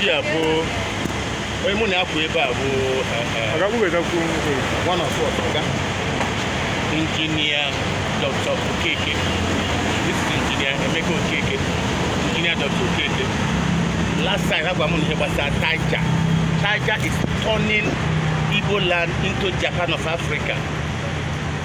Here bụ onye mụ na ya kwụ ebe a bụ one of us, oga. Engineer Dr. Okeke. This is Engineer Emeka Okeke. Engineer Dr. Okeke. Last time agwa m na ihe gbasara TAIJA. TAIJA is turning Igbo land into Japan of Africa.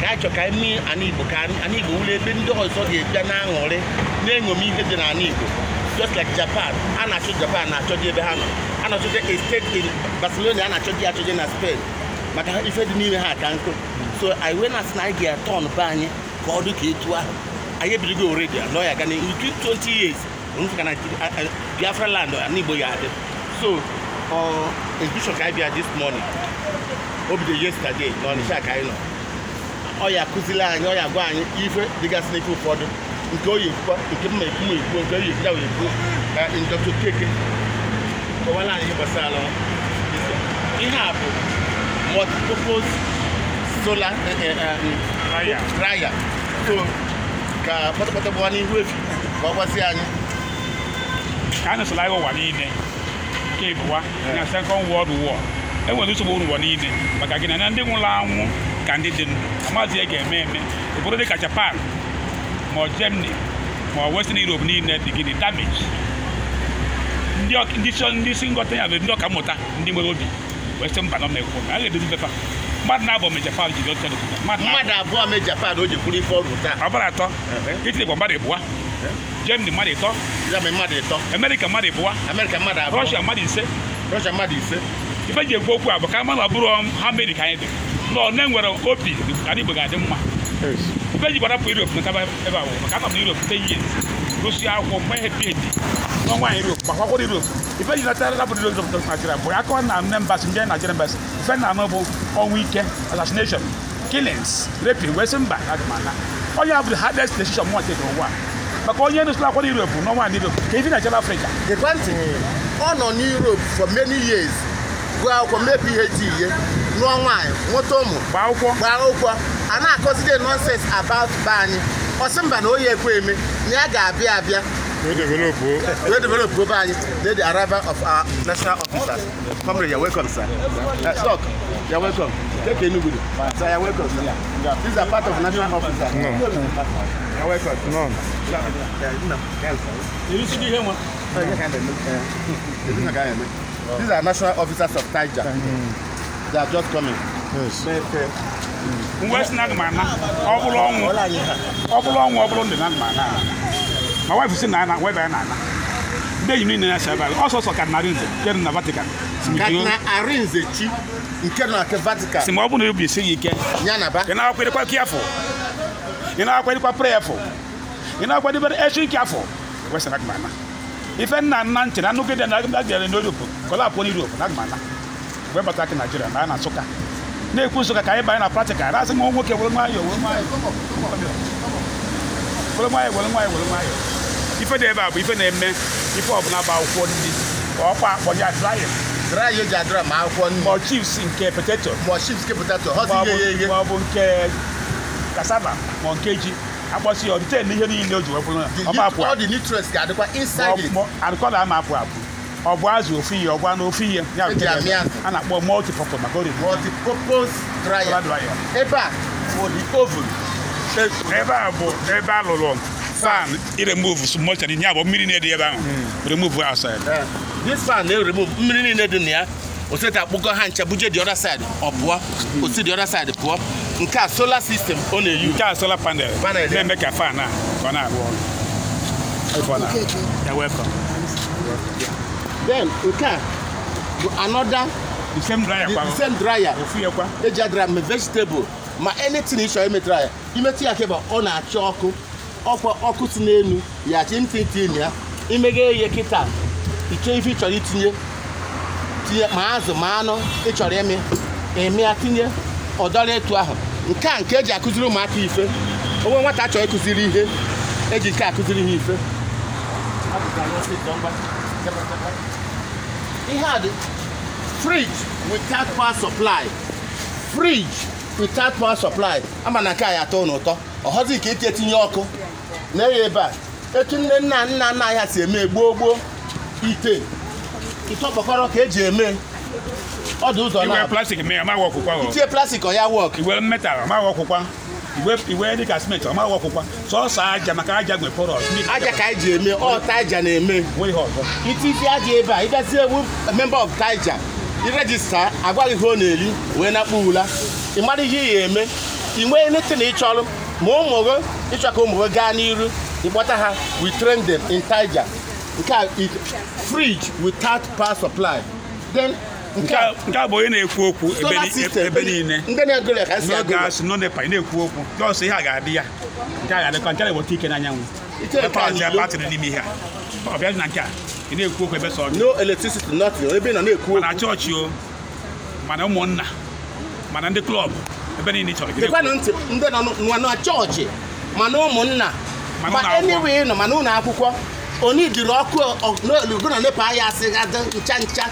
Ka anyị chọ ka anyị mee ana Igbo ka ana Igbo wụrụ ebe ndị ọzọ ga-ebịa na-aṅụrị na-eṅomi ihe dị n'ala Igbo. Just like Japan, a na-achọ Japan na-achọji ebe ha nọ. A na-achọje a state in Barcelona, a na-achọji achọje na Spain. Maka ife dị n'ime ha ka nkụ. So anyị wee na-asị na anyị ga-atọn be anyị ka ọ dị ka etu ahụ. Anyị ebidogo already, anọ ya ga na within 20 years, ka na Biafra land ana Igbo ya adị. So, exhibition ka anyị bịa this morning. O bido yesterday na Ọnịsha ka anyị nọ. Ọ ya akụzili anyị, ọ ya gwa anyị ife dịgasị n'ife ụfọdụ nke o yi ekwukwa, nke mma ekwu ma ekwu, nke o yi ekwu ya wee ekwu. Dr. Okeke kọwara anyị ihe gbasara ihe a bụ multipurpose solar dryer. So ka kpọtọkpọtọ gbawa n'ihu efi ka ọ gwazi anyị. Ka a nụsịrị agha ụwa niile nke ịbụwa na Second World War, e nwere nsogbu n'ụwa niile maka gịnị na ndị nwụrụ anwụ ka ndị dị ndụ amaghịzi ihe ga-eme eme. Obodo dịka Japan ma ọ Germany ma ọ Western Europe niile dị gịnị damage. Ndị isi nghọta ya bụ ndị ọka mmụta ndị nwere obi wee sị mba nọ na-ekwu na a ga-edozi befa. Mmadụ na-abụ me Japan ji oche mmadụ abụọ mee Japan o ji kwuru ife ọrụ taa. Ọ bụrụ atọ, Italy bụ mmadụ ịbụọ, Germany mmadụ ịtọ, mmadụ ịtọ, America mmadụ ịbụọ, America mmadụ abụọ, Russia mmadụ ise. Russia mmadụ ise. Ife ji ekwu okwu a bụ ka ama na ọ bụrụ ha meri ka anyị dị nọ na-enwere obi ala Igbo ga-adị mma. Ife ji gbarapụ Europe na ebe a bụ maka anọ m na Europe 10 years rụsi akwụkwọ mgbe ihe PhD n'ọnwa Europe gbakwakọrọ Europe. Ife ji nata rapụ Europe Nigeria bụ akọ na nne mbasị ndị Nigerian embassy ife na-anụ bụ ọnwụ ike, assassination, killings, raping, wee sị mba aga m ana. Onye a bụ the hardest decision mụ take n'ụwa maka onye nụsịrị akwụkwọ Europe n'ọnwa na Europe ka ife na-echebe Afrịka. Gekwa ntị, ọ nọ n'Europe for many years, gụọ akwụkwọ, mee PhD ihe, nụọ nwaanyị, nweta ụmụ, gbaa akwụkwọ, a na-akọzide nonsense about be anyị. Ọ sị mba na oyi ekwe eme na ya ga-abịa abịa wee develop be anyị. The arrival of our national officers. Comrade, you're welcome, sir. Doc, you're welcome. Take Enugu. Sir, you're welcome, sir. These are part of national officers. No. You're welcome. No. These are national officers of TAIJA. They are just coming. Yes. Mgbe si na aga m ana, ọ bụrụ ọnwụ, ọ bụrụ ọnwụ, ọ bụrụ ndụ na aga m ana. Ma wife si na ana, wee banye na ana. Ndị enyi m niile na-esi ebe a, ọsọsọ Cardinal Arinze nke dị na Vatican. Cardinal Arinze chi nke nọ na Vatican. Si ma ọ bụ na obi esighị ike. Ya na ba. Ị na-akwado careful. Ị na-akwadokwa prayerful. Ị na-akwadobere extra careful. Wee sị na aga m ana. Ife nna nna ntị na nnukwu dị na aga n'Europe, kọlapụ n'Europe na aga m ana. Wee bata aka Naijiria na na Nsụka. Na-ekwu Nsụka ka anyị banye na practical. Na-asị m nwoke were nwayọọ were nwayọọ. Were nwayọọ were nwayọọ were nwayọọ. Ife dị ebe a bụ ife na-eme ife ọbụla bụ akwụkwọ nri ka ọkwa akpọ ya drying. Dry eji adra ma akwụkwọ nri. Ma chips nke potato. Ma chips nke potato. Họzi ihe ihe. Ma ọ bụ nke cassava ma nke ji. Akpọsị ya ọ dịte n'ihe niile o ji wee bụrụ ya. Ọ ma apụ. All the nutrients ga-adịkwa inside it. Adịkwa na ama apụ apụ. Ọ bụ azụ ofu ihe, ọ bụ anụ ofu ihe. Ya a na-akpọ multipurpose maka oriri. Multipurpose dryer. Ebe a for the oven. Ebe a bụ ebe a lụrụ fan i remove moisture ya bụ mmiri na-edi ebe ahụ. Remove outside. This fan na-remove mmiri niile dị na ya. Osete akpụkọ ha ncha buje the other side ọ pụọ. Osi the other side pụọ. Nke a solar system ọ na-eyu. Nke a solar panel na-eme ka fan a ka ọ na-arụ ọrụ. You're welcome. Then nke a bụ another the same dryer kwa. The same dryer. Ofu ya kwa. Eji adra ma vegetable ma anything ị chọrọ ime dryer. Imetụ ya keba ọ na-achọ ọkụ. Ọkwa ọkụ si n'elu ya chi ntị ntị ya. Imeghe ihe kịta. Iche ife ị chọrọ itinye. Tinye ma azụ ma anụ ị chọrọ ime. Eme ya tinye ọdọrọ etu ahụ. Nke a nke eji akụziri ụmụaka ife. Onwe nwata chọrọ ịkụziri ihe. Eji nke akụziri ha ife. Ihe a dị fridge without power supply. Fridge without power supply. Ama na nke a ya atọ n'ụtọ. Ọhọzi nke iti etinye ọkụ. Na-eghe ebe a. Etu nne nna nna nna ya si eme gboo gboo ite. Ite ọkpọkọrọ ka eji eme. Ọ dị ụzọ na. Iwe plastic mee ama wọkụkwa. Itinye plastic ọ ya wọk. Iwe metal ama wọkụkwa. Iwe dịka simenti ọma wọkụkwa. Sọọsọ aja maka aja nwe porous. Aja ka anyị ji eme, ọ Taija na-eme. Itisi aja ebe a, ịbịazie ewu member of Taija. I register, agwaghị ihe ọ na-eri wee nakpu ula. Ị mara ihe ị ga-eme. Ị nwee anything ị chọrọ ma ụmụ gị ịchọ ka ụmụ gị gaa n'iru ịkpọta ha, we train them in Taija. Nke a fridge without power supply. Then nke a bụ onye na-ekwu okwu ebe niile. Ndị na-egoro ya ka si agụ. No gas, no NEPA, ị na-ekwu okwu. Jọs ihe a ga-adị ya. Nke a ga-adịkwa nke na-eweta ike n'anyanwụ. Batrị n'ime ihe a. Ọ bịa na nke a, ị na-ekwu okwu ebe sọ. No electricity, nothing. Ebe nọ na-ekwu okwu. Mana chọọchị o, mana ụmụnna, mana ndị klọb, ebe niile chọrọ. Dịkwanụ ntị ndị nọ na chọọchị, mana ụmụnna, ma anyway nọ mana ụlọ akwụkwọ, oni jiri ọkụ n'olugo na NEPA ya asị ga ncha ncha.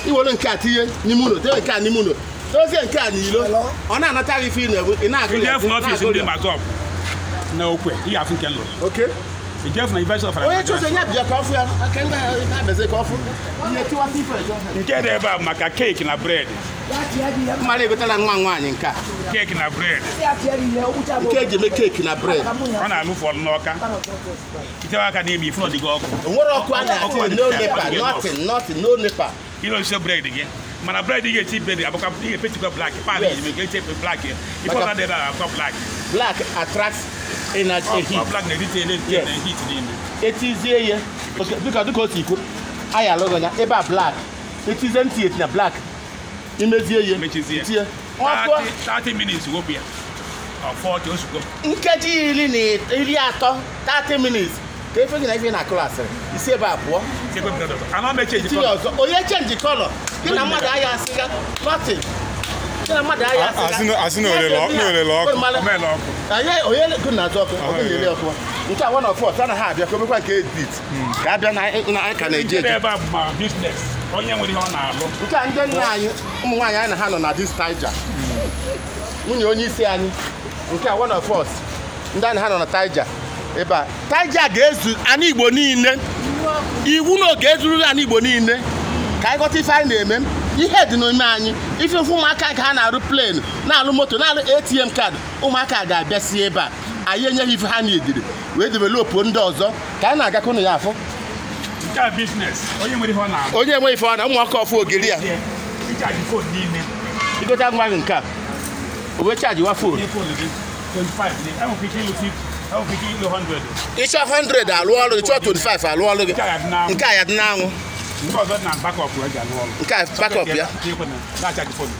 Iwere nke a tinye n'ime ụlọ, tinye nke a n'ime ụlọ, dozie nke a n'ilo, ọ na-anata gị ife ị na-ebu, ị na-agụ ya. Ijefu n'ọfịs ndị Mazọb na okwe, ị ga-afụ nke nlụrụ. Okay. Ijefu na University of Onye chọọchị onye bịa ka ọfụ ya, aka ndị na-abịazi ka ọfụ. Ihe tiwasị ife ẹjọ. Nke dị ebe a maka keeki na bred. Mmadụ egotela nwa nwaanyị nke a. Keeki na bred. Nke eji eme keeki na bred. Ọ na-alụ ụfọdụ n'ọka. Itewe aka n'ime ifu ọdịgo ọkụ. O nwere ọkụ a na-atị, no NEPA, nothing, nothing, no NEPA. Ile osisi bred gị. Mana bred ị ga-eti bred abụkwa ị ga-epetikwa black. Pan ị ga-eti black. Ife ọzọ dị ebe a abụkwa black. Black attracts energy heat. Black na-erite heat niile. Etizie ya. Dịka dịka otu ikwu. Anyị alụghị ya ebe a black. Etizie ntị eti na black. Imezie ya. Mechizie. Tie. 30 minutes wepụ ya. Ọ 40 ozugbo. Nkeji 30, 30 minutes. Ka efe gị na ife na klaasị. Isi ebe a pụọ. Ọzọ. Onye change color. Gị na mmadụ ahịa asịga. Nothing. Gị na mmadụ ahịa asịga. Asị na olele ọkụ. Onye gị na-azụ ọkụ. Ọkụ na-ele ọkụ. Nke a one of us anaghị abịa ka omekwa nke edit. Ka abịa na anyị ka na-eje eje. Ebe a bụ ma business. Onye nwere ihe ọ na-alụ. Nke a ndị nna anyị ụmụ nwaanyị anyị na ha nọ na this Taija. Nwunye onye isi anyị. Nke a one of us. Ndị anyị ha nọ na Taija. Ebe a Taija ga-ezu ana Igbo niile. Iwu na oge ezuru ana Igbo niile. Ka anyị ghọta ife anyị na-eme. Ihe dị n'ime anyị. Ife ụmụaka ka ha na-arụ plane, na-alụ moto, na-alụ ATM card. Ụmụaka ga-abịa si ebe a. Anyị enyeghị ife ha na-ediri wee developụ ndị ọzọ ka anyị na-agakọ ya afọ. Nke a business. Onye nwere ihe ọ na-alụ. Onye enwe ife ọ na ụmụaka ọfụ ogiri ya. Ịchaji fon niile. Igote ngwa gị nke a. O wee chajiwa fon. 25. Enwere ike ịlụ 50. Enwere ike ịlụ 100. Ịchọ 100 alụ ọrụ, ịchọ 25 alụ ọrụ gị. Nke a ya dị n'anwụ. Nke ọzọ dị na backup eji alụ ọrụ. Nke a backup ya.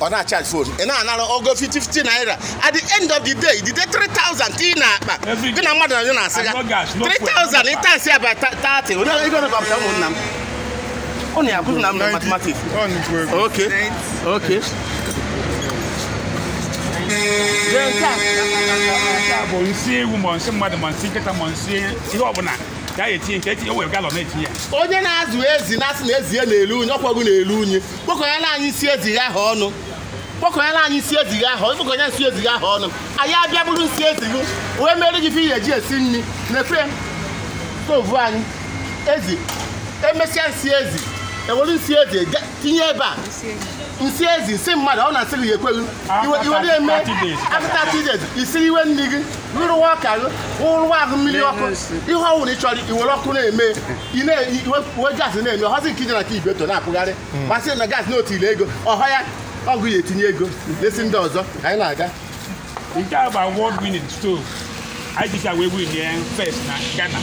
Ọ na-achaji fon. Ị na-anara ogo 50 naira. At the end of the day, the day 3,000 ị na-akpa. Gị na mmadụ na na-asị ya. 3,000 ị tasị ya by 30. Onye ego na-abata ụmụnna m. Ọ na-akụzi na m na mathematics. Okay. Okay. Nke a bụ nsị ewu ma nsị mmadụ ma nsị nkịta ma nsị ihe ọbụla ka a ga-etinye nke etinye wee galọn etinye ya. Onye na-azụ ezi na-asị na ezi ya na-elu unyi, ọkwa gị na-elu unyi. Kpọkọnyela anyị isi ezi ya ahụ ọnụ. Kpọkọnyela anyị isi ezi ya ahụ, kpọkọnyela nsị ezi ya ahụ ọnụ. Anyị abịa bụrụ nsị ezi gị, wee mere gị ife ihe eji esi nri. Na-ekwe stovu anyị ezi emesịa nsị ezi ewere nsị ezi tinye ebe a. Nsị ezi nsị mmadụ ọ na-asị gị ekweghị iwere eme after 30 days isi iwe nri gị rụrụwa ọka gị rụwa ahụ mmiri ọkụ ihe ọwụrụ ị chọrọ iwere ọkụ na-eme iwe gaasị na-eme ọhazi nke ije na nke ibeto na-akwụgharị masị na gaasị na otu ile ego ọha ya ọgụ ya etinye ego lesi ndị ọzọ anyị na-aga. Nke a bụ award winning stove anyị jicha wee win ya first na Ghana.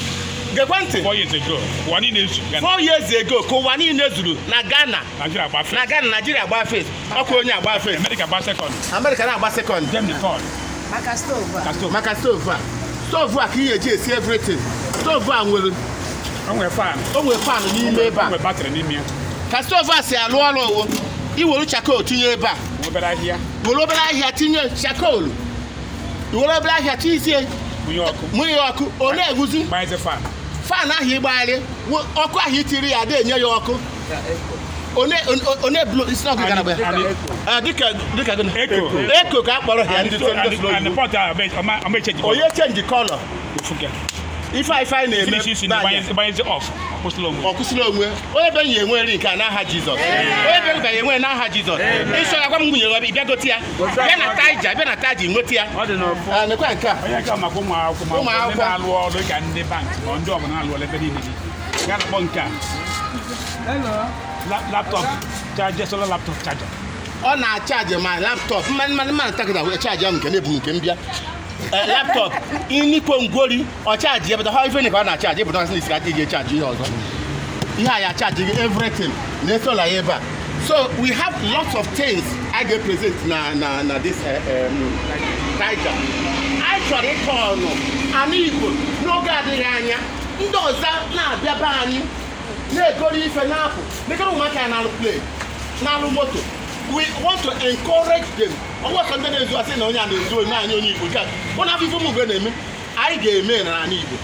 Gekwe ntị. 4 years ago, ụwa niile zuru Ghana. 4 years ago ka ụwa niile zuru na Ghana. Nigeria gba first. Na Ghana, Nigeria gba first. Ọkụ onye agba first. America gba second. America na-agba second. Germany third. Maka stove a. Maka stove a. Stove a ka ị ga-eji esi everything. Stove a nwere. O nwere fan. O nwere fan n'ime ebe a. O nwere batrị n'ime ya. Ka stove a si alụ ọrụ owo, i were charcoal tinye ebe a. Obere ahịhịa. Were obere ahịhịa tinye charcoal. I were obere ahịhịa tinye mụnye ọkụ. Ọ na-eguzi. Gbanye fan. Fan ahụ ịgbagharị ọkụ ahụ itiri ya ada enye ya ọkụ. One blow isi ọkụ gara dịka gịnị? Eko ka a kpọrọ ya ndị onye change color. Ife ife anyị na-eme gbanyezi off. Ọ kwụsịrị onwe. Onye be ya enwe nri nke a n'aha Jizọs. Onye be mba ya enwe n'aha Jizọs. Ịchọ ya gwa m nwunye ya bịa gote ya. Bịa na Taija, bịa na Taija nweta ya. Ọ dị n'ọfọ. Nekwa nke a. Onye ka maka ụmụ akwụkwọ ma ndị na-alụ ọrụ ka ndị bank ma ndị ọbụla na-alụ ọrụ ebe niile. Ya na-akpọ nke a. Laptop charger, solar laptop charger. Ọ na-achaji ma laptop mmanụ takịta wee chaji ya nke na-ebu nke m bịa. Laptop inikwo ngwori ọ chaji ya bụta ha ife ka ọ na-achaji bụ nọsị isi aka iji chaji ihe ọzọ. Ihe a ya chaji gị everything na solar ya ebe a. So we have lots of things I get present na this Taija. Anyị chọrọ ịtọ ọnụ ana Igbo n'oge adịghị anya ndị ọzọ na-abịa be anyị na-egoro ife na-apụ mekara ụmụaka ya na-alụ plane na-alụ moto. We want to encourage them. Ọgwụ ọsọ ndị na-ezu asị na onye a na-ezu onye anyị onye Igbo nke a ụna afọ ife ụmụ Igbo na-eme anyị ga-eme na ala Igbo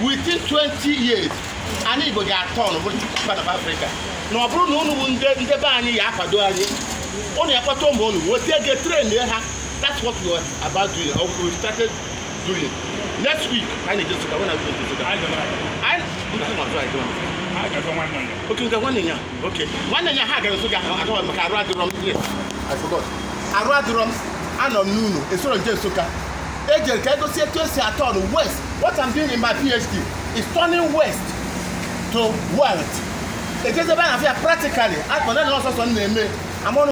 within 20 years ala Igbo ga-atọ ọnụ bụrụ part of Africa. Na ọ bụrụ na unu bụ ndị be anyị ya akwado anyị unu ya kpọta ụmụ unu weta ego train ha. That's what we are about doing or we started doing. Next week anyị na-eje Nsụka. When are we going to Nsụka? Okay, nke nwanne ya. Okay. Nwanne ya ha gara Nsụka ahụ maka arụ adịrọ m. Yes, I forgot. Arụ adịrọ m, anọ m n'ụlọ, esoro nje Nsụka. Ejere ka egosi etu esi atọ ọnụ west. What I'm doing in my PhD is turning west to wealth. Ejeze ebe a na-afịa practically. Akpọ na ọsọsọ m na-eme.